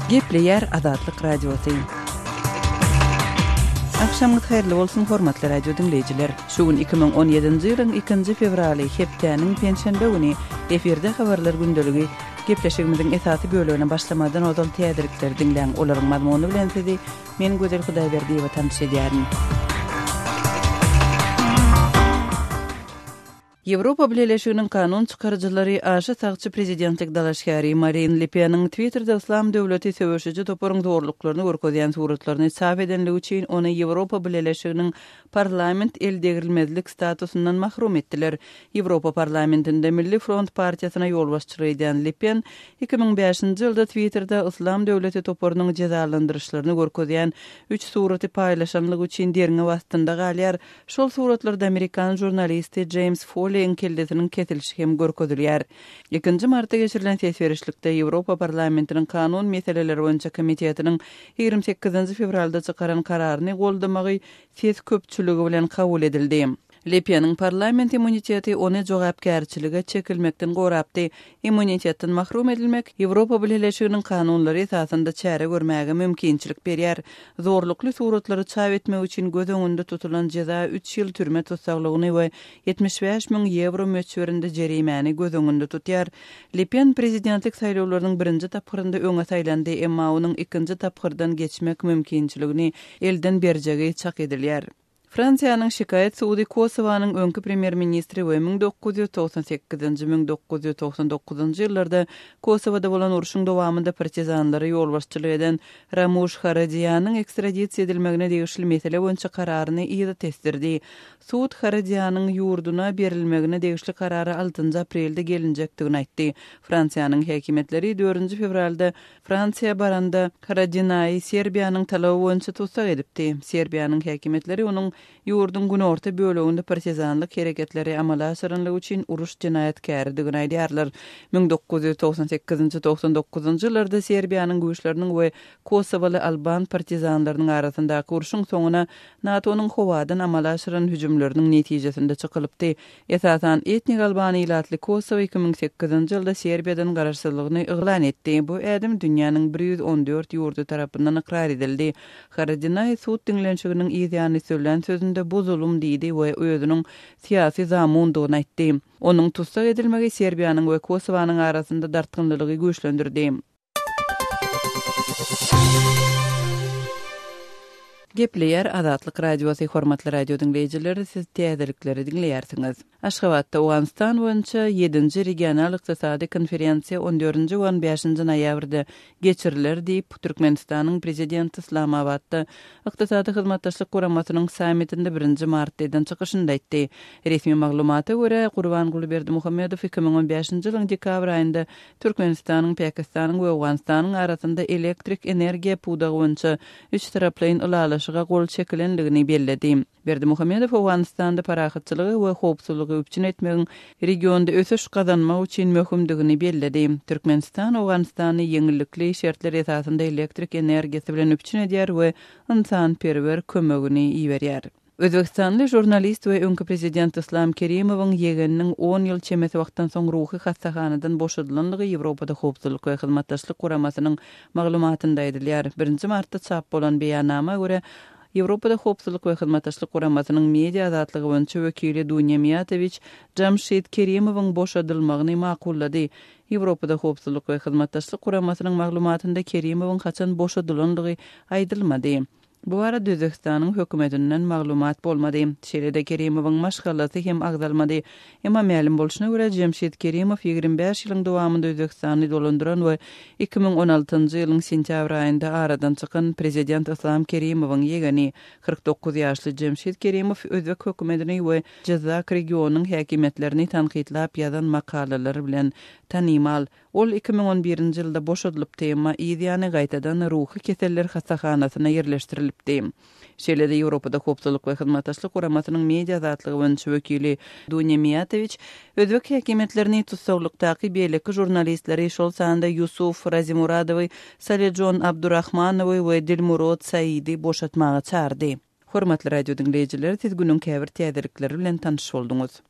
Gepleýär Azatlyk Radiosy. Agşamyňyz haýyrly bolsun, hormatly radio diňleýjiler! Şu gün 2017-nji ýylyň ikinji fewraly, hepdäniň penşenbe güni. Efirde Habarlar gündeligi. Gepleşigimiziň esasy bölegine başlamazdan ozal täzelikleri diňläň. Olaryň mazmuny bilen sizi Men Gözel Hudaýberdiýewa tanyş edýärin. Ýewropa Bileleşiginiň kanun çykaryjylary aşa sagçy prezidentlik dalaşgäri Marin Le Peniň Twitterde Yslam döwleti söweşiji toparyň zorluklaryny görkezýän suratlaryny çap edenligi üçin ony Ýewropa Bileleşiginiň parlament eldegrilmezlik statusyndan mahrum etdiler. Ýewropa Parlamentinde Milli front partiýasyna ýolbaşçylyk edýän Le Pen 2005-nji ýylda Twitterde Yslam döwleti toparynyň jezalandyryşlaryny görkezýän üç suraty paýlaşanlygy üçin derňew astynda galýar. Şol suratlarda amerikan žurnalisti Jeýms Foleýiň kellesiniň kesilişi hem görkezilýär. Ikinji martda geçirilen ses berişlikde Ýewropa Parlamentiniň kanun meseleleri boýunça komitetiniň 28-nji fewralda çykaran kararyny goldamagy ses köpçüligi bilen kabul edildi. Le Peniň parlament immuniteti ony jogapkärçilige çekilmekden gorapdy. Immunitetden mahrum edilmek Ýewropa Bileleşiginiň kanunlary esasynda çäre görmäge mümkinçilik berýär. Zorlukly suratlary çap etmek üçin göz öňünde tutulan jeza üç ýyl türme tussaglygyny we 75 müň ýewro möçberinde jerimäni göz öňünde tutýar. Le Pen prezidentlik saýlawlarynyň birinji tapgyrynda öňe saýlandy, emma onuň ikinji tapgyrdan geçmek mümkinçiligini elden berjegi çak edilýär. Fransiýanyň şikaýat sudy Kosowanyň öňki premýer-ministri we 1998-nji, 1999-njy ýyllarda Kosowada bolan urşuň dowamynda partizanlara ýolbaşçylyk eden Ramuş Haradiýanyň ekstradisiýa edilmegine degişli mesele boýunça kararyny yza tesdirdi. Sud Haradiýanyň ýurduna berilmegine degişli karara altynjy aprelde gelinjekdigini aýtdy. Fransiýanyň häkimiýetleri dördünji fewralda Fransiýa baranda, Haradinaýy Serbiýanyň talaby boýunça tussag edipdi. Serbiýanyň häkimiýetleri onuň ýurduň günorta böleginde partizanlyk hereketleri amala aşyranlygy üçin uruş jenaýatkäridigini aýdýarlar. 1998-nji, 99-njy ýyllarda Serbiýanyň güýçleriniň we kosowaly alban partizanlarynyň arasyndaky urşuň soňuna NATO-nyň howadan amala aşyran hüjümleriniň netijesinde çykylypdy. Esasan, etnik alban ilatly Kosowo 2008-nji ýylda Serbiýadan garaşsyzlygyny yglan etdi. Bu ädim dünýäniň 114 ýurdy tarapyndan ykrar edildi. Haradinaý sud diňlenişiginiň yz ýany sözlän sözünde bu zulum diýdi we özüniň syýasy zamundygyny aýtdy. Onuň tussag edilmegi Serbiýanyň we Kosowanyň arasynda dartgynlylygy güýçlendirdi. Gepleýär Azatlyk Radiosy Hormatly radio diňleýjiler, siz täzelikleri diňleýärsiňiz. Aşgabatda Owganystan boýunça ýedinji regional ykdysady konferensiýa on dördünji we on bäşinji noýabrda geçiriler diýip, Türkmenistanyň Prezidenti Yslamabatda Ykdysady Hyzmatdaşlyk Guramasynyň sammitinde birinji martda eden çykyşynda aýtdy. Resmi maglumata görä, Gurbanguly Berdimuhamedow 2015-nji ýylyň dekabr aýynda Türkmenistanyň, Pakistanyň we Owganystanyň arasynda elektrik energiýa pudagy boýunça üçtaraplaýyn ylalaşyga gol çekilendigini belledi. Berdimuhamedow Owganystanda parahatçylygy we howpsuzlygy üpjün etmegiň regionda ösüş gazanmak üçin möhümdigini belledi. Türkmenistan Owganystany ýeňillikli şertler esasynda elektrik energiýasy bilen üpjün edýär we ynsanperwer kömegini iberýär. Özbegistanly žurnalist we öňki prezident Yslam Kerimowyň ýegeniniň on ýyl çemesi wagtdan soň ruhy hassahanadan boşadylandygy Ýewropada Howpsuzlyk we Hyzmatdaşlyk Guramasynyň maglumatynda aýdylýar. Birinji martda çap bolan beýannama görä, Ýewropada Howpsuzlyk we Hyzmatdaşlyk Guramasynyň media azatlygy boýunça wekili Dunýa Miýatowiç Jamşid Kerimowyň boşadylmagyny makullady. Ýewropada Howpsuzlyk we Hyzmatdaşlyk Guramasynyň maglumatynda Kerimowyň haçan boşadylandygy aýdylmady. Bu barada Özbegistanyň hökümetinden maglumat bolmady. Şeýle-de Kerimowyň maşgalasy hem agzalmady. Emma mälim bolşuna görä, Jemşit Kerimow 25 ýylyň dowamynda Özbegistany dolandyran we 2016-njy ýylyň sentýabr aýynda aradan çykan prezident Yslam Kerimowyň ýegeni. 49 ýaşly Jemşit Kerimow özbek hökümetini we Jyzzak regionynyň häkimiýetlerini tankytlap ýazan makalalary bilen tanymal. Ol 2011-nji ýylda boşadylypdy, emma yz ýany gaýtadan ruhy keseller hassahanasyna ýerleşdirilipdi. Şeýle-de Ýewropada Howpsuzlyk we Hyzmatdaşlyk Guramasynyň media azatlygy boýunça wekili Dunýa Miýatowiç özbek häkimiýetlerini tussaglykdaky beýleki žurnalistleri, şol sanda Ýusuf Razimuradowy, Salijon Abdurahmanowy we Dilmurod Saidi boşatmaga çagyrdy. Hormatly radio diňleýjiler, siz günüň käbir täzelikleri bilen tanyş bolduňyz.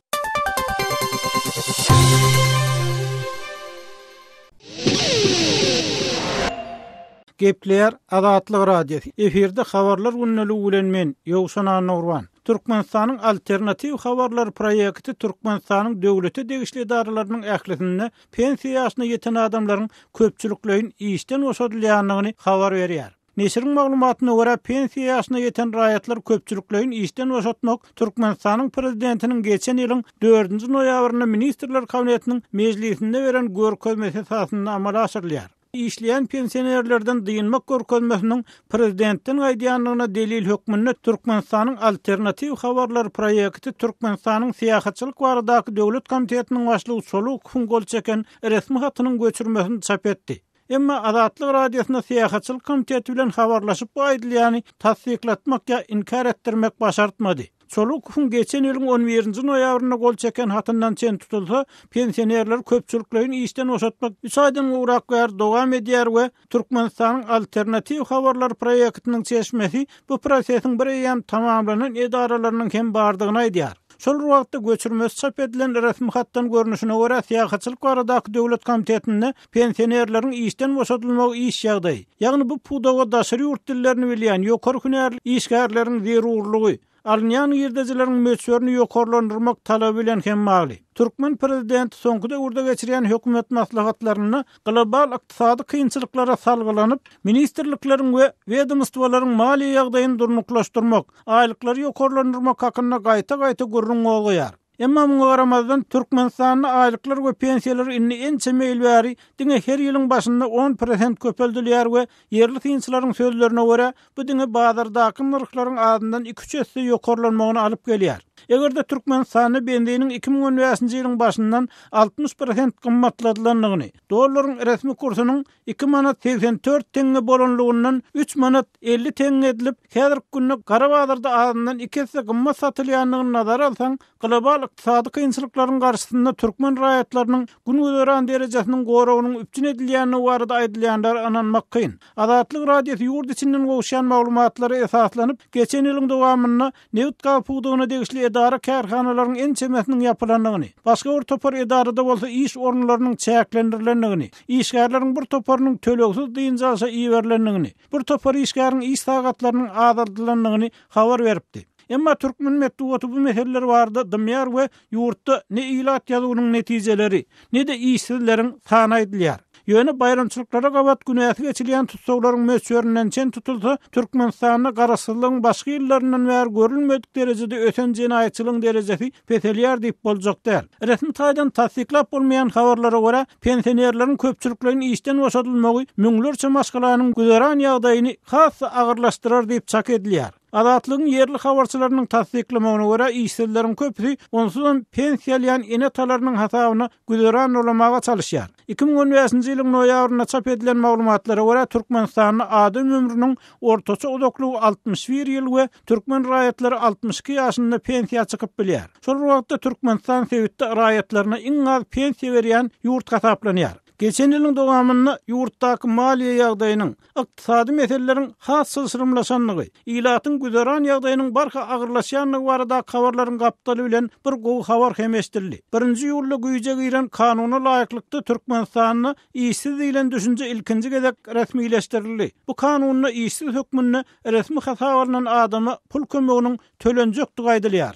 Gepleýär Azatlyk Radiosy, efirde Habarlar gündeligi bilen men, Ýowşan Annagurban. Türkmenistanyň Alternatiw habarlar proýekti Türkmenistanyň döwlete degişli edaralarynyň ählisinde pensiýa ýaşyna ýeten adamlaryň köpçülikleýin işden boşadylýandygyny habar berýär. Neşiriň maglumatyna görä, pensiýa ýaşyna ýeten raýatlary köpçülikleýin işden boşatmak Türkmenistanyň Prezidentiniň geçen ýylyň dördünji noýabrynda Ministrler Kabinetiniň mejlisinde beren görkezmesi esasynda amala aşyrylýar. Işleýän pensionerlerden dynmak görkezmesiniň prezidentden gaýdýandygyna delil hökmünde Türkmenistanyň Alternatiw habarlar proýekti Türkmenistanyň Syýahatçylyk baradaky döwlet komitetiniň başlygy Çolukowyň gol çeken resmi hatynyň göçürmesini çap etdi. Emma Azatlyk Radiosyna Syýahatçylyk komiteti bilen habarlaşyp bu aýdylýany tassyklatmak ýa inkär etdirmek başartmady. Çolukowyň geçen ýylyň on birinji noýabrynda gol çeken hatyndan çen tutulsa, pensionerleri köpçülikleýin işden boşatmak üç aýdan gowrak bäri dowam edýär we Türkmenistanyň Alternatiw habarlar proýektiniň çeşmesi bu prosesiň bir eýýäm tamamlanan edaralarynyň hem bardygyny aýdýar. Şol bir wagtda, göçürmesi çap edilen resmi hatdan görnüşine görä, Syýahatçylyk baradaky döwlet komitetinde pensionerleriň işden boşadylmagy iş ýagdaýy, ýagny bu pudaga daşary ýurt dillerini bilýän ýokary hünärli işgärleriň zerurlygy, alynýan girdejileriň möçberini ýokarlandyrmak talaby bilen hem bagly. Türkmen prezidenti soňky döwürde geçirýän hökümet maslahatlarynda global ykdysady kynçylyklara salgylanyp, ministrlikleriň we wedomstwolaryň maliýe ýagdaýyny durnuklaşdyrmak, aýlyklary ýokarlandyrmak hakynda gaýta-gaýta gürrüň gozgaýar. Emma muňa garamazdan, Türkmenistanda aýlyklar we pensiýalar indi ençeme ýyl bäri diňe her ýylyň başynda on prosent köpeldilýär we ýerli synçylaryň sözlerine görä, bu diňe bazardaky nyrhlaryň azyndan iki-üç esse ýokarlanmagyna alyp gelýär. Eger-de Türkmenistanda benziniň 2015-nji ýylyň başyndan 60 prosent gymmatladylandygyny, dollaryň resmi kursunyň iki manat 84 teňňe bolanlygyndan üç manat 50 teňňe edilip, häzirki günde gara bazarda azyndan iki esse gymmat satylýandygyny nazara alsaň, global ykdysady kynçylyklaryň garşysynda türkmen raýatlarynyň gün-güzeran derejesiniň goragynyň üpjün edilýändigi barada aýdylýanlara ynanmak kyn. Azatlyk Radiosy ýurt içinden gowuşýan maglumatlara esaslanyp, geçen ýylyň dowamynda Nebit-gaz pudagyna degişli edara-kärhanalaryň ençemesiniň ýapylandygyny, başga bir topar edarada bolsa iş orunlarynyň çäklendirilendigini, işgärleriň bir toparynyň tölegsiz dynç alşa iberilendigini, bir topar işgäriň iş sagatlarynyň azaldylandygyny habar beripdi. Emma türkmen metbugaty bu meseleler barada dymýar we ýurtda ne ilat ýazuwynyň netijeleri, ne-de işsizleriň sany aýdylýar. Ýöne baýramçylyklara gabat günäsi geçilýän tussaglaryň möçberinden çen tutulsa, Türkmenistanda garaşsyzlygyň başky ýyllaryndan bäri görülmedik derejede ösen jenaýatçylygyň derejesi peselýär diýip boljak däl. Resmi taýdan tassyklap bolmaýan habarlara görä, pensionerleriň köpçülikleýin işden boşadylmagy müňlerçe maşgalanyň güzeran ýagdaýyny has-da agyrlaşdyrar diýip çak edilýär. Azatlygyň ýerli habarçylarynyň tassyklamagyna görä, işsizleriň köpüsi onsuzam pensiýa alýan ene-atalarynyň hasabyna güzeran dolamaga çalyşýar. 2015-nji ýylyň noýabrynda çap edilen maglumatlara görä, Türkmenistanda adam ömrüniň ortaça uzaklygy 61 ýyl we türkmen raýatlary 62 ýaşynda pensiýa çykyp bilýär. Şol bir wagtda Türkmenistan sebitde raýatlaryna iň az pensiýa berýän ýurt hasaplanýar. Geçen ýylyň dowamynda ýurtdaky maliýe ýagdaýynyň, ykdysady meseleleriň has çylşyrymlaşandygy, ilatyň güzeran ýagdaýynyň barha agyrlaşýandygy baradaky habarlaryň gapdaly bilen bir gowy habar hem eşidildi. Birinji iýulda güýje giren kanuna laýyklykda Türkmenistanda işsiz diýlen düşünje ilkinji gezek resmileşdirildi. Bu kanunda işsiz hökmünde resmi hasaba alnan adama pul kömeginiň tölenjekdigi aýdylýar.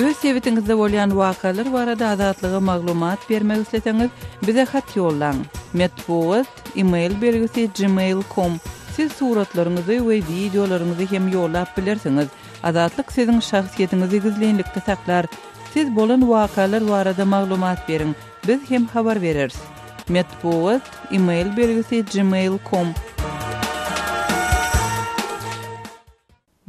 Öz sebitiňizde bolýan wakalar barada Azatlyga maglumat bermek isleseňiz, bize hat ýollaň. Metbugat, e-mail belgisi gmail com. Siz suratlaryňyzy we wideolaryňyzy hem ýollap bilersiňiz. Azatlyk siziň şahsyýetiňizi gizlinlikde saklar. Siz bolan wakalar barada maglumat beriň, biz hem habar bereris. Metbugat, e-mail belgisi gmail com.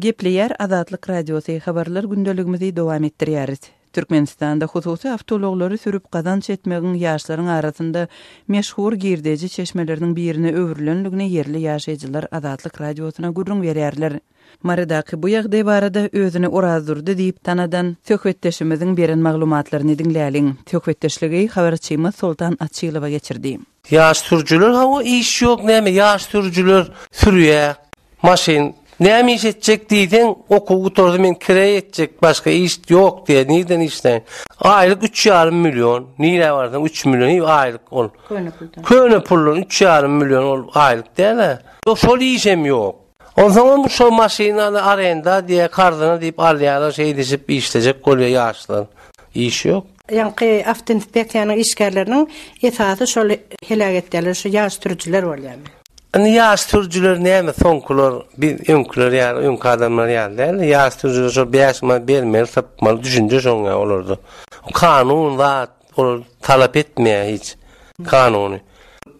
Gepleýär Azatlyk Radiosy, Habarlar gündeligimizi dowam etdirýäris. Türkmenistanda hususy awtoulaglary sürüp gazanç etmegiň ýaşlaryň arasynda meşhur girdeji çeşmeleriniň birine öwrülendigini ýerli ýaşaýjylar Azatlyk Radiosyna gürrüň berýärler. Marydaky bu ýagdaý barada özüni Orazdurdy diýip tanadan söhbetdeşimiziň beren maglumatlaryny diňläliň. Söhbetdeşligi habarçymyz Soltan Açylowa geçirdi. Ýaş sürüjiler hawa iş ýok näme ýaş sürüjiler sürýä maşyn. Näme iş etjek diýseň, okuw gutardy men kireý etjek, başga iş ýok diýýär, nirden işläýin. Aýlyk üç ýarym million, nirä barsaň üç million aýlyk ol. Köne puldan. Köne puldan üç ýarym million ol aýlyk däl-ä. Şol işem ýok. Onsoňam şo maşynany arenda diýýär, karzyna diýip alýarlar, şeýdişip işlejek bolýar ýaşlar. Iş ýok. Ýaňky awtoinspeksiýanyň işgärleriniň esasy şol heläk etýänler şu ýaş sürüjiler bolýarmy? Indi ýaş sürüjiler näme soňkular biz öňküler ýaly öňki adamlar ýaly däl ýaş sürüjiler şol 5 manat bermeli sypmaly düşünje şoň ýaly olarda. Kanun zat olar talap etmeýär hiç kanuny.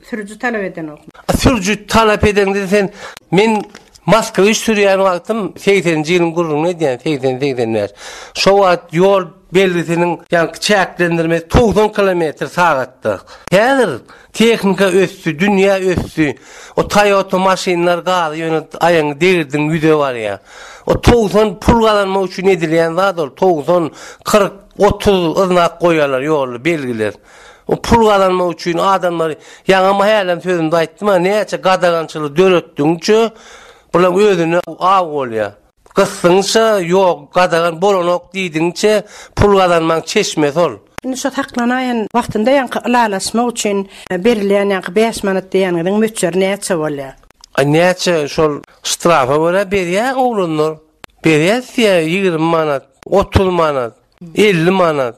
Sürüji talap edenok. A sürüji talap edeňde sen men Moskwiç sürýän wagtym segseninji ýylyň gürrüňini edýän segsen 85. Şo wagt ýol belgisiniň ýaňky çäklendirmesi 90 kilometr sagatda. Häzir tehnika ösdi, dünýä ösdi. O Toyota maşynlar gazy ýöne aýagyňy degirdiň ýüze barýar. O 90 pul gazanmak üçin edilýän zat ol 90, 40, 30 yznak goýýarlar ýolda belgiler. O pul gazanmak üçin adamlary ýaňam hälem sözümde aýtdym-a, näçe gadagançylyk döretdigiňçe bulaň özüne aw bolýar. Gysdygyňça ýok, gadagan bolanok diýdigiňçe pul gazanmaň çeşmesi ol. Indi şo saklanaýan wagtynda ýaňky ylalaşmak üçin berilýän ýaňky bäş manat diýýäniňiziň möçberi näçe bolýar? A näçe şol ştrafa görä berýär oglanlar. Berýär diýýär 20 manat, 30 manat. 50 manat.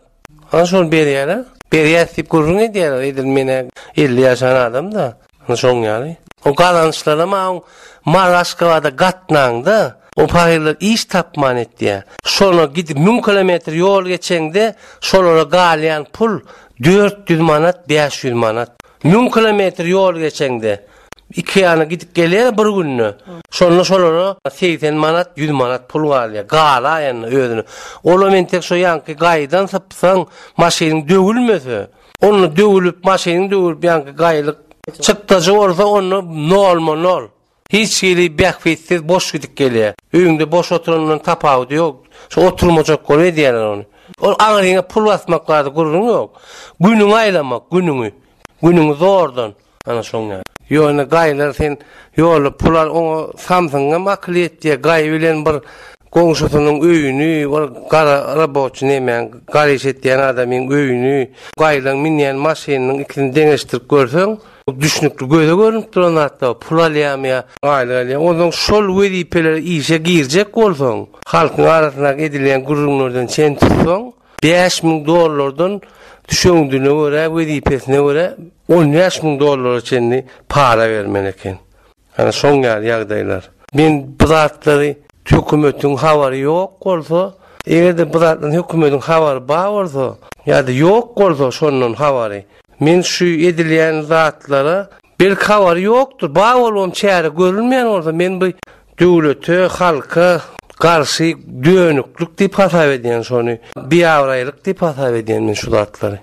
Ana şony berýärler. Berýäs diýip gürrüň edýärler. Edil men-ä 50 ýaşan adam-da. Ana şoň ýaly. O gazançlaram aň Mary Aşgabada gatnaňda, o pahyrlar iş tapman etýär. Şona gidip 1000 kilometr ýol geçeňde, şolara galýan pul 400 manat, 500 manat. 1000 kilometr ýol geçeňde. Iki ýana gidip gelýär bir günde. Şonda şolara 80 manat, 100 manat pul galýar. Galaýanda özüne. Olam entek şo ýaňky gaýdan sypsaň, maşynyň döwülmese, onda döwülip, maşynyň döwülip ýaňky gaýlyk çykdajy bolsa onda nolma nol. Hiç hili bähbitsiz boş gidip gelýär. Öýüňde boş oturandan tapawudy ýok. Şo oturmajak bolup edýärler ony. Ol aňryňa pul basmak barada gürrüň ýok. Günüňi aýlamak, günüňi. Günüňi zordan. Ana şoň ýaly. Ýöne gaýylar sen ýolda pul al oňa samsygyňam akyly ýetýär gaýy bilen bir goňşusynyň öýüni bir gara raboçy nemäň gar iş etýän adamyň öýüni gaýylaň münýän maşynynyň ikisini deňeşdirip görseň düşnükli göze görünip duran zatlar pul alýarmy ýa aýlyk alýar onsoň şol wezipelere işe girjek bolsaň halkyň arasyndaky edilýän gürrüňlerden çen tutsaň 5000 dollardan düşewündine görä, wezipesine görä 15000 dollara çenli para bermeli eken. Ana şoň ýaly ýagdaýlar. Men bu zatlary hökümetiň habary ýok bolsa, eger-de bu zatdan hökümetiň habary bar bolsa, ýa-da ýok bolsa şondan habary, men şu edilýän zatlara belki habary ýokdur, bar bolubam çäre görülmeýän bolsa, men bu Döwlete, halka garşy dönüklik diýip hasap edýän şony. Biabraýlyk diýip hasap edýän men şu zatlary.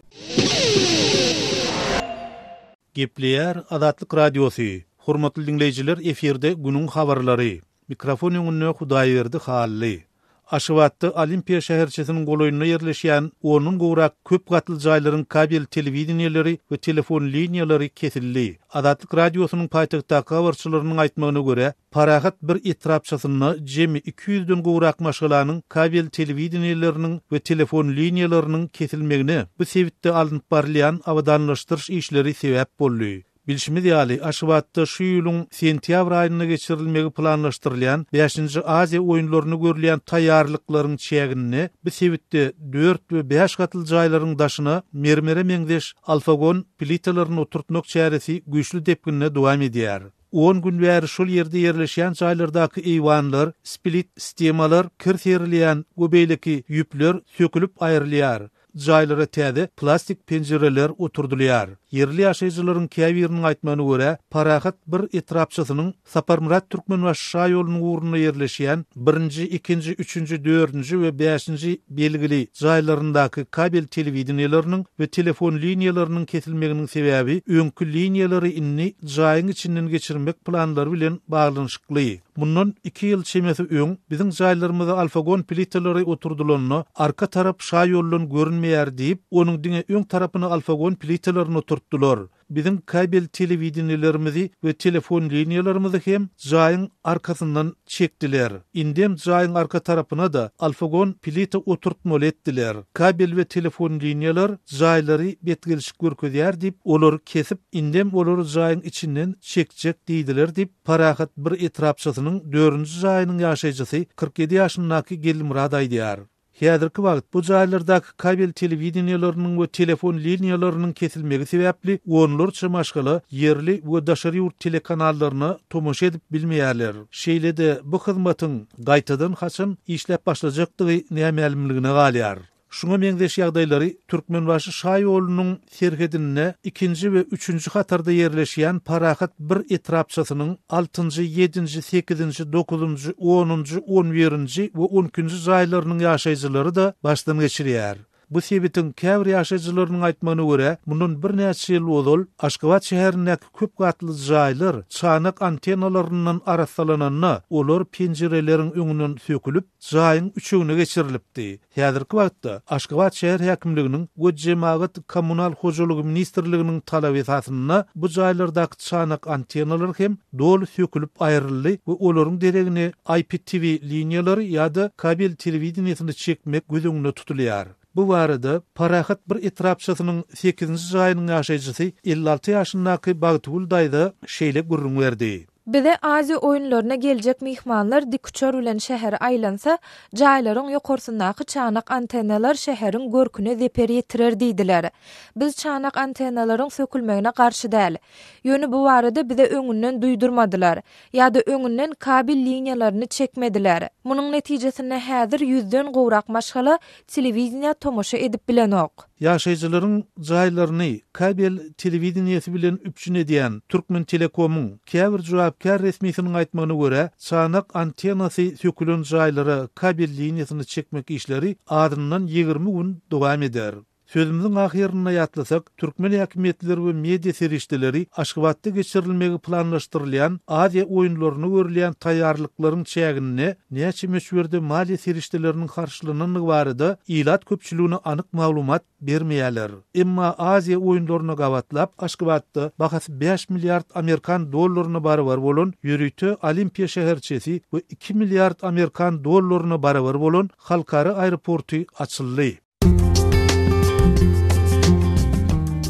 Gepleýär Azatlyk Radiosy, Hormatly diňleýjiler efirde günüň habarlary. Mikrofon öňünde Hudaýberdi Hally. Aşgabatda Olimpiýa şäherçesiniň golaýynda ýerleşýän ondan gowrak köp gatly jaýlaryň kabel telewideniýeleri we telefon liniýalary kesildi. Azatlyk Radiosynyň paýtagtdaky habarçylarynyň aýtmagyna görä, Parahat bir etrapçasynda jemi iki ýüzden gowrak maşgalanyň kabel telewideniýeleriniň we telefon liniýalarynyň kesilmegine bu sebitde alnyp barylýan abadanlaşdyryş işleri sebäp boldy. Bilşimiz ýaly, Aşgabatda şu ýylyň sentýabr aýynda geçirilmegi planlaşdyrylýan bäşinji Aziýa oýunlaryna görülýän taýýarlyklaryň çäginde bu sebitde dört we bäş gatly jaýlaryň daşyna mermere meňzeş alfagon plitalaryny oturtmak çäresi güýçli depginde dowam edýär. On gün bäri şol ýerde ýerleşýän jaýlardaky eýwanlar, split-sistemalar, kir serilýän we beýleki ýüpler sökülip aýrylýar. Jaýlara täze plastik penjireler oturdylýar. Ýerli ýaşaýjylaryň käbiriniň aýtmagyna görä, Parahat bir etrapçasynyň Saparmyrat Türkmenbaşy şaýolunyň ugrunda ýerleşýän birinji, ikinji, üçünji, dördünji we bäşinji belgili jaýlaryndaky kabel telewideniýeleriniň we telefon liniýalarynyň kesilmeginiň sebäbi öňki liniýalary indi jaýyň içinden geçirmek planlary bilen baglanyşykly. Mundan iki ýyl çemesi öň biziň jaýlarymyza alfagon plitalary oturdylanda, arka tarap şaýoldan görünmeýär diýip, onuň diňe öň tarapyna alfagon plitalaryny oturtdylar. Biziň kabel telewideniýelerimizi we telefon liniýalarymyzy hem jaýyň arkasyndan çekdiler. Indem jaýyň arka tarapyna-da alfagon plita oturtmaly etdiler. Kabel we telefon liniýalar jaýlary betgelşik görkezýär diýip, olary kesip, indem olary jaýyň içinden çekjek diýdiler diýip, Parahat bir etrapçasynyň dördünji jaýynyň ýaşaýjysy 47 ýaşyndaky Geldimyrat aýdýar. Häzirki wagt bu jaýlardaky kabel telewideniýeleriniň we telefon liniýalarynyň kesilmegi sebäpli onlarça maşgala ýerli we daşary ýurt telekanallaryna tomaşa edip bilmeýärler. Şeýle-de bu hyzmatyň gaýtadan haçan işläp başlajakdygy nämälimligine galýar. Şuňa meňzeş ýagdaýlary Türkmenbaşy şaýolunyň serhedinde ikinji we üçünji hatarda ýerleşýän Parahat bir etrapçasynyň altynjy, ýedinji, sekizinji, dokuzynjy, onunjy, on birinji we on ikinji jaýlarynyň ýaşaýjylary-da başdan geçirýär. Bu sebitiň käbir ýaşaýjylarynyň aýtmagyna görä, mundan birnäçe ýyl ozal Aşgabat şäherindäki köp gatly jaýlar çanak antennalaryndan arassalananda, olar penjireleriň öňünden sökülip, jaýyň üçegine geçirilipdi. Häzirki wagtda Aşgabat şäher häkimliginiň we Jemagat kommunal hojalygy ministrliginiň talaby esasynda bu jaýlardaky çanak antennalar hem doly sökülip aýryldy we olaryň deregine IPTV liniýalary ýa-da kabel telewideniýesini çekmek göz öňünde tutulýar. Bu barada Parahat bir etrapçasynyň sekizinji jaýynyň ýaşaýjysy 56 ýaşyndaky Bagtygül daýza şeýle gürrüň berdi. Bize Aziýa oýunlaryna geljek myhmanlar dikuçar bilen şäheri aýlansa, jaýlaryň ýokarsyndaky çanak antennalar şäheriň görküne zeper ýetirer diýdiler. Biz çanak antennalaryň sökülmegine garşy däl. Ýöne bu barada bize öňünden duýdurmadylar. Ýa-da öňünden kabel liniýalaryny çekmediler. Munuň netijesinde häzir ýüzden gowrak maşgala telewideniýä tomaşa edip bilenok. Ýaşaýjylaryň jaýlaryny kabel telewideniýesi bilen üpjün edýän Türkmentelekomyň käbir jogapkär resmisiniň aýtmagyna görä, çanak antennasy sökülen jaýlara kabel liniýasyny çekmek işleri azyndan 20 gün dowam eder. Sözümiziň ahyrynda ýatlasak, türkmen häkimiýetleri we media serişdeleri Aşgabatda geçirilmegi planlaşdyrylýan Aziýa oýunlaryna görülýän taýýarlyklaryň çäginde näçe möçberde maliýe serişdeleriniň harçlanandygy barada ilat köpçüligine anyk maglumat bermeýärler. Emma Aziýa oýunlaryna gabatlap, Aşgabatda bahasy bäş milliard amerikan dollaryna barabar bolan ýörite Olimpiýa şäherçesi we iki milliard amerikan dollaryna barabar bolan halkara aeroporty açyldy.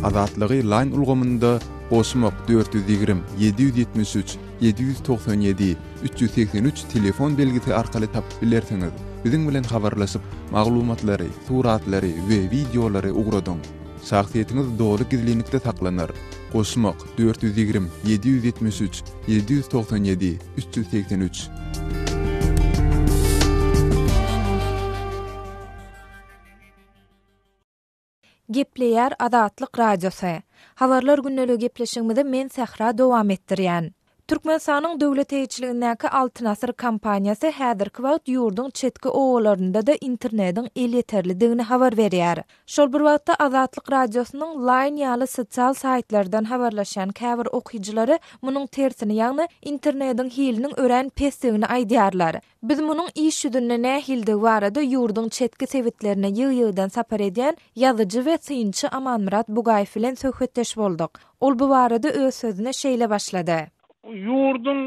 Azatlygy Line ulgamynda goşmak 420 773 797 383 telefon belgisi arkaly tapyp bilersiňiz. Biziň bilen habarlaşyp, maglumatlary, suratlary we wideolary ugradyň. Şahsyýetiňiz doly gizlinlikde saklanar. Goşmak 420 773 797 383. Gepleýär Azatlyk Radiosy. Habarlar gündeligi gepleşigimizi men Sähra dowam etdirýän. Türkmenistanyň döwlet eýeçiligindäki Altyn Asyr kompaniýasy häzirki wagt ýurduň çetki obalarynda-da internediň elýeterlidigini habar berýär. Şol bir wagtda Azatlyk Radiosynyň Line ýaly sosial saýtlardan habarlaşýan käbir okyjylary munuň tersini, ýagny internediň hiliniň örän pesdigini aýdýarlar. Biz munuň iş ýüzünde nähilidigi barada ýurduň çetki sebitlerine ýygy-ýygydan sapar edýän ýazyjy we synçy Amanmyrat Bugaýew bilen söhbetdeş bolduk. Ol bu barada öz sözüne şeýle başlady. Ýurduň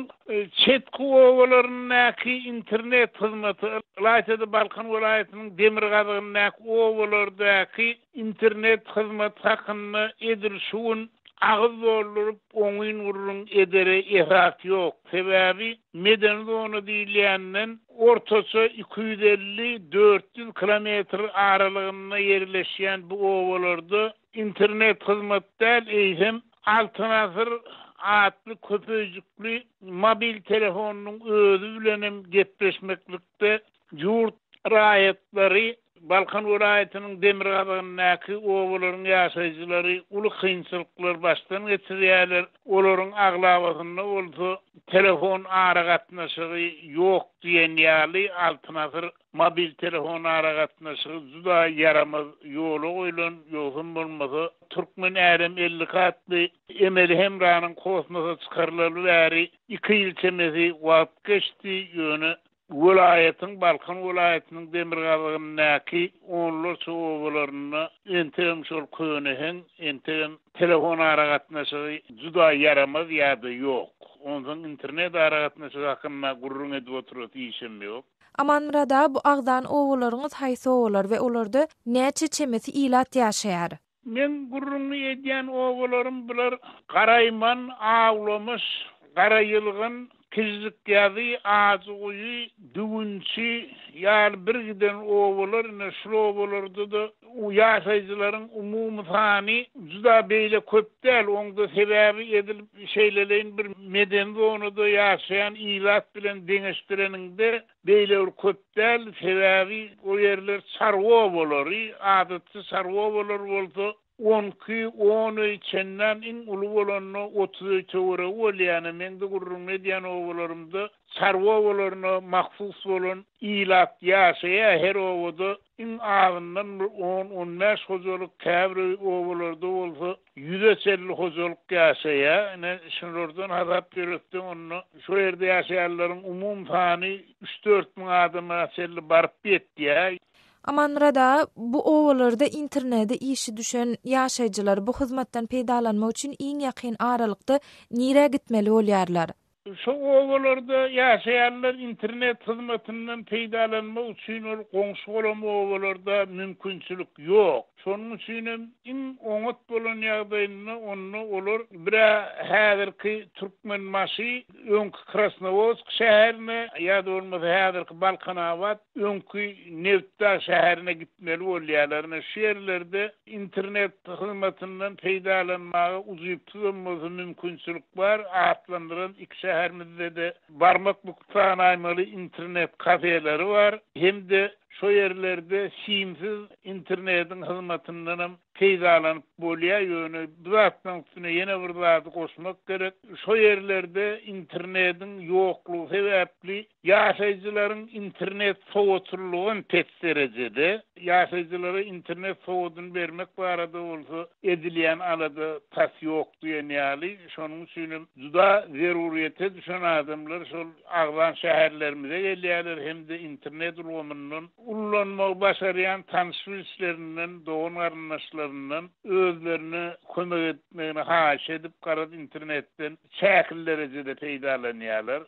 çetki obalaryndaky internet hyzmaty, ylaýta-da Balkan welaýatynyň demirgazygyndaky obalardaky internet hyzmaty hakynda edil şu gün agyz dolduryp oňyn gürrüň edere esas ýok. Sebäbi Medeni zona diýilýänden ortaça 250, 400 kilometr aralygynda ýerleşýän bu obalarda internet hyzmat däl, eýsem, Altyn asyr atly köpeýjikli mobil telefonynyň özi bilen hem gepleşmeklikde ýurt raýatlary Balkan welaýatynyň demirgazygyndaky obalaryň ýaşaýjylary uly kynçylyklar başdan geçirýärler, olaryň aglabasynda bolsa telefon aragatnaşygy ýok diýen ýaly, Altyn asyr mobil telefon aragatnaşygy juda ýaramaz ýola goýlan, ýogsam bolmasa Türkmen Älem 52 atly emeli hemranyň kosmosa çykarylaly bäri iki ýyl çemesi wagt geçdi, ýöne. Welaýatyň, Balkan welaýatynyň demirgazygyndaky onlarça obalarynda entegem şol köne heň, entegem telefon aragatnaşygy juda ýaramaz ýa-da ýok. Onsoň internet aragatnaşygy hakynda gürrüň edip oturasy işem ýok. Amanmyrat aga bu agzan obalaryňyz haýsy obalar we olarda näçe çemesi ilat ýaşaýar? Meň gürrüňini edýän obalarym bular, Garaýman, Awlamyş, Garaýylgyn, Kijjikýazy, Ajyguýy, Düwünçi ýaly birgiden obalar, ine şul obalarda-da ýaşaýjylaryň umumy sany juda beýle köp däl, oňda sebäbi edil şeýleleýin bir medeni zonada ýaşaýan ilat bilen deňeşdireniňde Beýle bir köp däl, sebäbi o ýerler çarwa obalary, adatça çarwa obalary bolsa onki, on öý, çendan iň uly bolanda 30 öý töweregi bolýar. Ine, meň-de gürrüňini edýän obalarymda çarwa obalaryna mahsus bolan ilat ýaşaýar, her obada iň azyndan bir on, on bäş hojalyk, käbir obalarda bolsa ýüze çenli hojalyk ýaşaýar. Ine, şulardan hasap ýöretseň, onda şo ýerde ýaşaýanlaryň umumy sany üç-dört müň adama çenli baryp ýetýär. Amanmyrat aga, bu obalarda internede işi düşen ýaşaýjylar bu hyzmatdan peýdalanmak üçin iň ýakyn aralykda nirä gitmeli bolýarlar? Şo obalarda ýaşaýanlar internet hyzmatyndan peýdalanmak üçin ol goňşy-golam obalarda mümkinçilik ýok. Şonuň üçinem iň oňat bolan ýagdaýynda onda olar bir-ä häzirki Türkmenbaşy, öňki Krasnowodsk şäherine ýa-da bolmasa häzirki Balkanabat, öňki Nebitdag şäherine gitmeli bolýarlar. Ine şu ýerlerde Internet hyzmatyndan peýdalanmaga ujypsyzam bolsa mümkinçilik bar. Atlandyran iki şäherimizde-de barmak büküp sanaýmaly internet kafeleri bar hem-de şo ýerlerde simsiz internetiň hyzmatyndanam peýdalanyp bolýar. Ýöne bu zatlaryň üstüne ýene bir zady goşmak gerek. Şo ýerlerde internetiň ýoklugy sebäpli Ýaşaýjylaryň internet sowatlylygy hem pes derejede. Ýaşaýjylara internet sowadyny bermek barada bolsa edilýän alada tas ýok diýen ýaly. Şonuň üçin hem juda zeruryýete düşen adamlar şol agzan şäherlerimize gelýärler hem-de internet ulgamyndan ullanmagy başarýan tanyş-bilişlerinden, dogan-garyndaşlaryndan özlerine kömek etmegini haýyş edip, garaz internetden çäkli derejede peýdalanýarlar.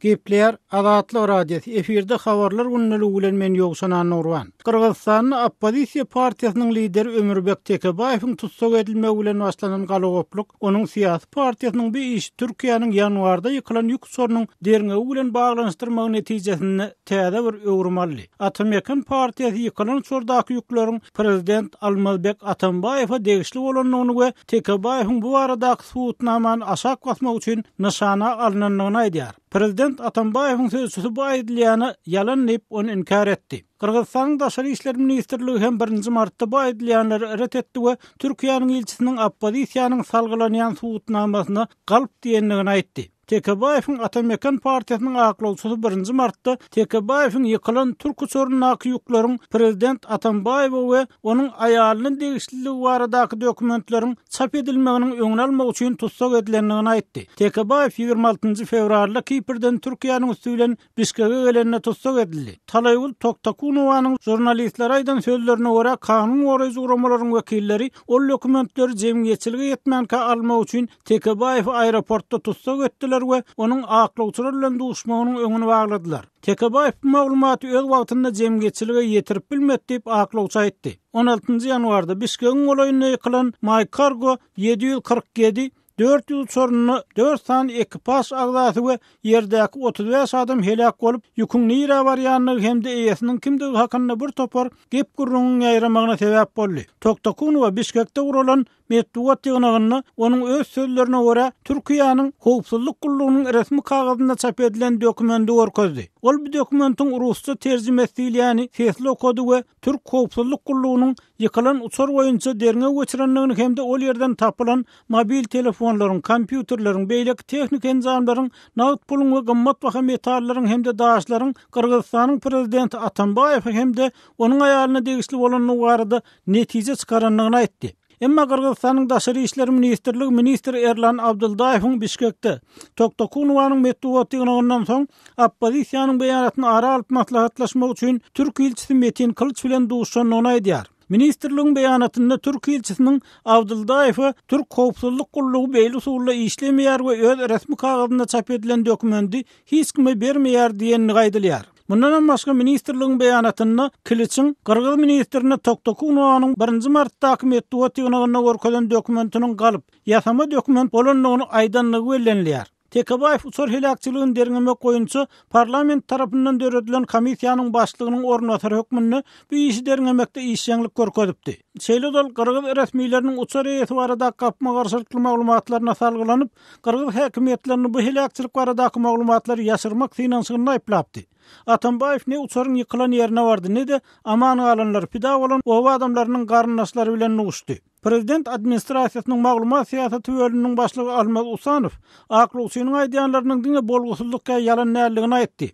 Gepleýär Azatlyk Radiosy, efirde Habarlar gündeligi bilen men Ýowşan Annagurban. Gyrgyzystanda oppozisiýa partiýasynyň lideri Ömürbek Tekebaýewiň tussag edilmegi bilen başlanan galagoplyk onuň syýasy partiýasynyň bu işi Türkiýäniň ýanwarda ýykylan ýük uçarynyň derňewi bilen baglanyşdyrmagy netijesinde täze bir öwrüm aldy. Ata-Mekan partiýasy ýykylan uçardaky ýükleriň prezident Almazbek Atambaýewe degişli bolandygyny we Tekebaýewiň bu baradaky subutnamany aşak basmak üçin nyşana alnandygyny aýdýar. Prezident Atambaýewiň sözçüsi bu aýdylýany ýalan diýip, ony inkär etdi. Gyrgyzystanyň Daşary işler ministrligi hem birinji martda bu aýdylýanlary ret etdi we Türkiýäniň ilçisiniň oppozisiýanyň salgylanýan subutnamasyna galp diýendigini aýtdy. Tekebaýewiň Ata-Mekan partiýasynyň aklawçysy birinji martda Tekebaýewiň ýykylan türk uçaryndaky ýükleriň prezident Atambaýewe we onuň aýalyna degişliligi baradaky dokumentleriň çap edilmeginiň öňüni almak üçin tussag edilendigini aýtdy. Tekebaýew 26 fewralda Kiprden Türkiýäniň üsti bilen Bişkege gelende tussag edildi. Talaýgül Toktakunowanyň žurnalistlere aýdan sözlerine görä, kanun goraýjy guramalaryň wekilleri ol dokumentleri jemgyýetçilige ýetmänkä almak üçin Tekebaýewi aeroportda tussag etdiler we onuň aklawçylar bilen duşmagynyň öňüni bagladylar. Tekebaýew bu maglumaty öz wagtynda jemgyýetçilige ýetirip bilmedi diýip, aklawçy aýtdy. On altynjy ýanwarda Bişkegiň golaýynda ýykylan MyCargo 747 400 uçarynda dört sany ekipaž agzasy we ýerdäki 35 adam heläk bolup, ýüküň nirä barýandygy hem-de eýesiniň kimdigi hakynda bir topar gep-gürrüňiň ýaýramagyna sebäp boldy. Toktakunowa Bişkekde guralan Metbugat ýygnagynda onuň öz sözlerine görä, Türkiýäniň Howpsuzlyk gullugynyň resmi kagyzynda çap edilen dokumendi görkezdi. Ol bu dokumentiň rusça terjimesi diýilýäni sesli okady we türk howpsuzlyk gullugynyň ýykylan uçar boýunça derňew geçirendigini hem-de ol ýerden tapylan mobil telefonlaryň, kompýuterleriň, beýleki tehniki enjamlaryň, nagt puluň we gymmatbaha metallaryň hem-de daşlaryň Gyrgyzystanyň prezidenti Atambaýewe hem-de onuň aýalyna degişli bolandygy barada netije çykarandygyny aýtdy. Emma Gyrgyzystanyň Daşary işler ministrligi ministr Erlan Abdyldaýewiň Bişkekde Toktokunowanyň metbugat ýygnagyndan soň oppozisiýanyň beýanatyny ara alyp maslahatlaşmak üçin türk ilçisi Metin Kylyç bilen duşuşandygyny aýdýar. Ministrligiň beýanatynda türk ilçisiniň Abdyldaýewe türk howpsuzlyk gullugy beýle usulda işlemeýär we öz resmi kagyzynda çap edilen dokumendi hiç kime bermeýär diýendigi aýdylýar. Mundanam başga ministrligiň beýanatynda Kiliçiň gyrgyz ministrine Toktokunowanyň birinji martdaky metbugat ýygnagynda görkezen dokumentiniň galyp, ýasama dokument bolandygyny aýdandygy bellenilýär. Tekebaýew uçar heläkçiligini derňemek boýunça parlament tarapyndan döredilen komissiýanyň başlygynyň orunbasary hökmünde bu işi derňemekde işjeňlik görkezipdi. Şeýle-de ol gyrgyz resmileriniň uçar eýesi baradaky gapma-garşylykly maglumatlaryna salgylanyp, gyrgyz häkimiýetlerini bu heläkçilik baradaky maglumatlary ýaşyrmak synanyşygynda aýyplapdy. Atambaýew ne uçaryň ýykylan ýerine bardy, ne-de aman galanlar, pida bolan oba adamlarynyň garyndaşlary bilen duşdy. Prezident administrasiýasynyň maglumat syýasaty bölüminiň başlygy Almaz Usanow aklawçynyň aýdýanlarynyň diňe bolgusyzlyk ýa ýalan däldigini aýtdy.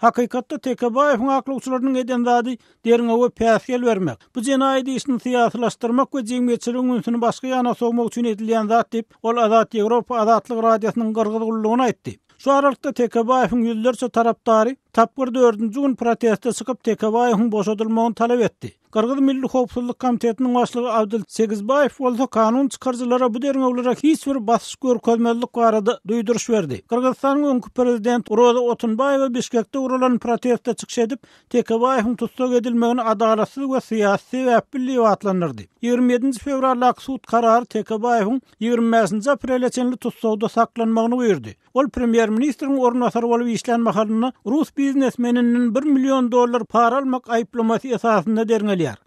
Hakykatda Tekebaýewiň aklawçylarynyň eden zady derňewe päsgel bermek, bu jenaýat işini syýasylaşdyrmak we jemgyýetçiligiň ünsüni başga ýana sowmak üçin edilýän zat diýip, ol Azat Ýewropa Azatlyk Radiosynyň gyrgyz gullugyna aýtdy. Şu aralykda Tekebaýewiň ýüzlerçe tarapdary tapgyr dördünji gün proteste çykyp, Tekebaýewiň boşadylmagyny talap etdi. Gyrgyz Milli howpsuzlyk komitetiniň başlygy Abdyl Segizbaýew bolsa kanun çykaryjylara bu derňewlere hiç bir basyş görkezmezlik barada duýduryş berdi. Gyrgyzystanyň öňki prezidenti Roza Otunbaýewa Bişkekde guralan protestde çykyş edip, Tekebaýewiň tussag edilmegini adalatsyz we syýasy sebäpli diýip atlandyrdy. 27-nji fewraldaky sud karary Tekebaýewiň 25-nji aprele çenli tussagda saklanmagyny buýurdy. Ol premýer-ministriň orunbasary bolup işlän mahalynda rus biznesmeninden bir million dollar para almak aýyplamasy esasynda derňelýär.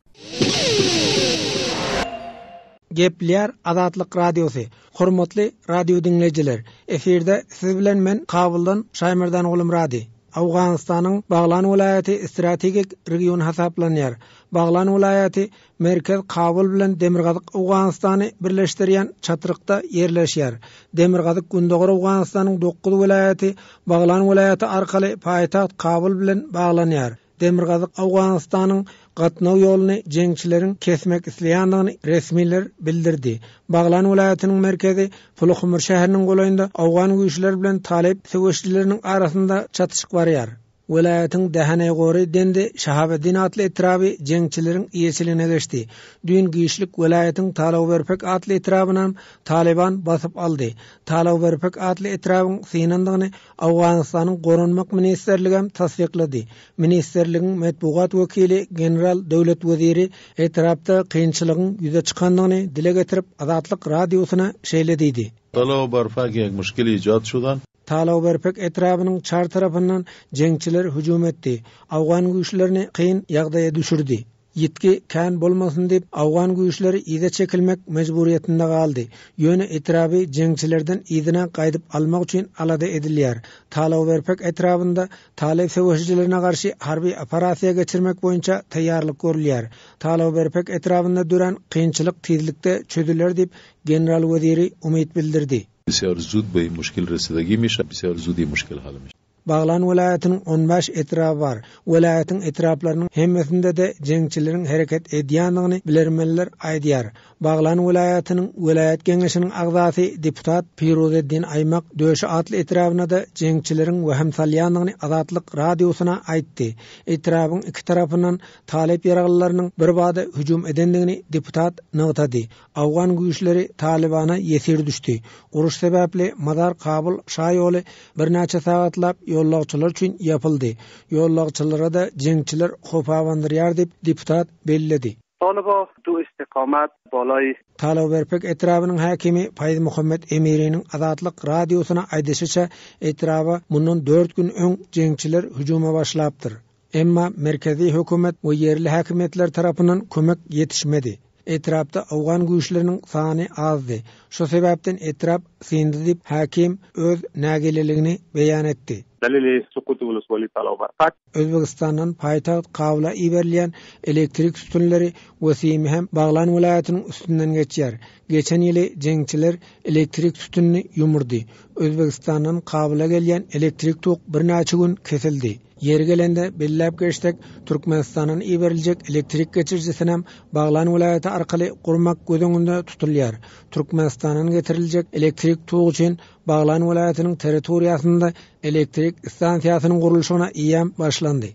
Gepleýär Azatlyk Radiosy, Hormatly radio diňleýjiler, efirde siz bilen men Kabuldan Şaýmerdan Gulumyrady. Owganystanyň Baglan welaýaty strategik region hasaplanýar. Baglan welaýaty Merkez Kabul bilen Demirgazyk Owganystany birleşdirýän çatrykda ýerleşýär. Demirgazyk-Gündogar Owganystanyň dokuz welaýaty Baglan welaýaty arkaly paýtagt Kabul bilen baglanýar. Demirgazyk Owganystanyň gatnaw ýoluny jeňçileriň kesmek isleýändigini resmiler bildirdi. Baglan welaýatynyň merkezi Puluhumur şäheriniň golaýynda owgan güýçleri bilen talyp söweşijileriniň arasynda çatyşyk barýar. Welaýatyň Däheneýgory Dendi Şahabeddin atly etraby jeňçileriň eýeçiligine geçdi. Düýn giçlik welaýatyň Talawberpek atly etrabynam Talyban basyp aldy. Talawberpek atly etrabyň synandygyny Owganystanyň Goranmak ministrligem tassyklady. Ministrligiň metbugat wekili general Döwlet Weziri etrapda kynçylygyň ýüze çykandygyny dile getirip Azatlyk Radiosyna şeýle diýdi. Talawberpek ýek muşkil ijat şudan. Talawberpek etrabynyň çar tarapyndan jeňçiler hüjüm etdi, awgan güýçlerini kyn ýagdaýa düşürdi. Ýitgi kän bolmasyn diýip, awgan güýçleri yza çekilmek mejburyýetinde galdy. Ýöne etraby jeňçilerden yzyna gaýdyp almak üçin alada edilýär. Talawberpek etrabynda talyp söweşijilerine garşy harby operasiýa geçirmek boýunça taýýarlyk görülýär. Talawberpek etrabynda dörän kynçylyk tizlikde çözüler diýip, general Weziri umyt bildirdi. Bisiýar zud be muşkil residagi mişa, bisiýar zud i muşkil hal mişa. Baglan welaýatynyň on bäş etraby bar. Welaýatyň etraplarynyň hemmesinde-de jeňçileriň hereket edýändigini bilermenler aýdýar. Baglan welaýatynyň welaýat geňeşiniň agzasy deputat Piruzeddin Aýmak Döşi atly etrabyna-da jeňçileriň wehim salýandygyny Azatlyk Radiosyna aýtdy. Etrabyň iki tarapyndan talyp ýaraglylarynyň birbada hüjüm edendigini deputat nygtady. Awgan güýçleri Talybana ýesir düşdi. Uruş sebäpli Mazar-Kabul şaýoly birnäçe sagatlap ýollagçylar üçin ýapyldy. Ýollagçylara-da jeňçiler howp abandyrýar diýip, deputat belledi. Taliba du istiqamat balay. Talawberpek etrabynyň häkimi Paýzmuhammet Emiriniň Azatlyk Radiosyna aýdyşyça, etraba mundan dört gün öň jeňçiler hüjüme başlapdyr. Emma merkezi hökümet we ýerli häkimiýetler tarapyndan kömek ýetişmedi. Etrapda owgan güýçleriniň sany azdy. Şu sebäpden etrap syndy diýip, häkim öz nägileligini beýan etdi. Dalili sukuti woloswali Talobarkat. Özbegistandan paýtagt Kabula iberilýän elektrik sütünleri we simi hem Baglan welaýatynyň üstünden geçýär. Geçen ýyly jeňçiler elektrik sütünini ýumurdy. Özbegistandan Kabula gelýän elektrik tok birnäçe gün kesildi. Ýeri gelende belläp geçsek, Türkmenistandan iberiljek elektrik geçirijisinem Baglan welaýaty arkaly gurmak göz öňünde tutulýar. Türkmenistandan getiriljek elektrik togy üçin Baglan welaýatynyň territoriýasynda elektrik stansiýasynyň gurluşygyna eýýäm başlandy.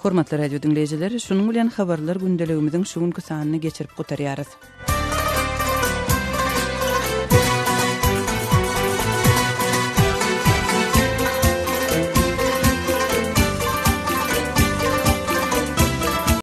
Hormatly radio diňleýjiler, şunuň bilen habarlar gündeligimiziň şu günki sanyny geçirip gutarýarys.